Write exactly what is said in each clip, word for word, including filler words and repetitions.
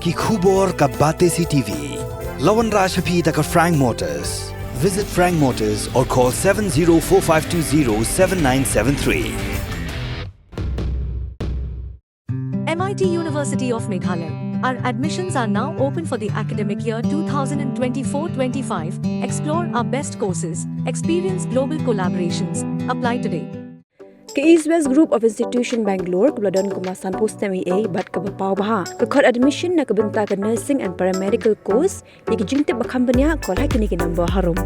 Ki khubor ka Batesi T V. La wanrah sha phi da ka Frank Motors. Visit Frank Motors or call seven zero four five two zero seven nine seven three. M I T University of Meghalaya. Our admissions are now open for the academic year two thousand twenty-four twenty-five. Explore our best courses, experience global collaborations. Apply today. Ka East West Group of Institution Bangalore kaba la don kumba sanphew snem eiei bad kaba paw bha ka khot admission na ka bynta ka nursing and paramedical course. Ïa ki jingtip ba kham bniah, call ha kine ki number harum.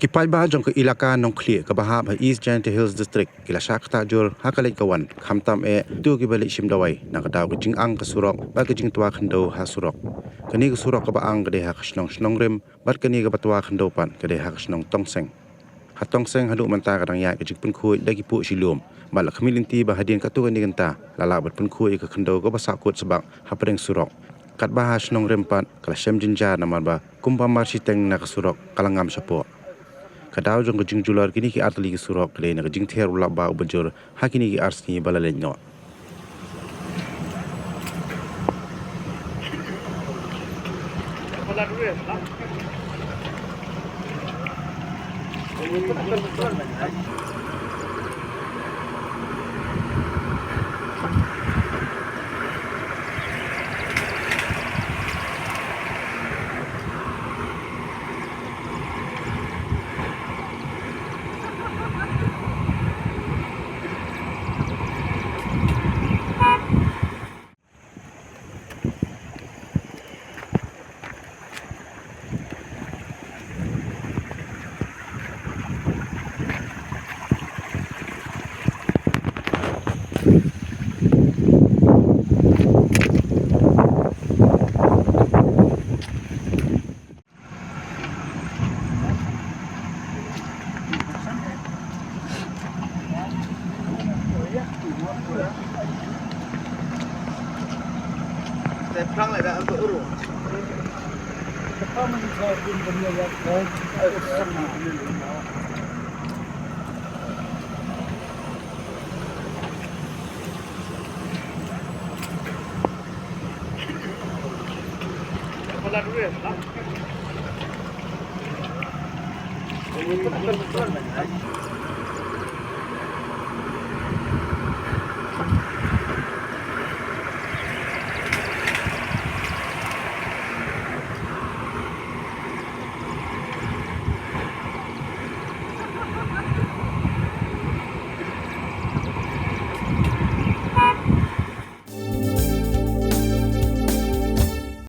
Ki paidbah jong ka ilaka Nongkhlieh kaba hap ha East Jaintia Hills District ki la shah ktah jur ha ka leit ka wan, khamtam eh kito kiba leit shim dawai na ka daw ka jingang ka surok bad ka jingtwa khyndew ha surok. Kane ka surok kaba ang ka dei ha ka shnong Shnongrim bad kane kaba twa khyndew pat ka dei ha ka shnong Tongseng. Ha Tongseng haduh mynta ka dang ïaid ka jingpynkhuid da ki puh shilum bad la khmih lynti ba hadien katto katne kynta la lah ban pynkhuid ïa ka khyndew kaba sahkut sbak hapdeng surok. Katba ha Shnongrim pat ka la shem jynjar namar ba kumba mar shiteng na ka surok ka la ngam shapoh. Ka daw jong ka jingjulor kine ki artylli ki surok ka dei na ka jingther u lap bah uba jur ha kine ki ar sngi ba la leit noh.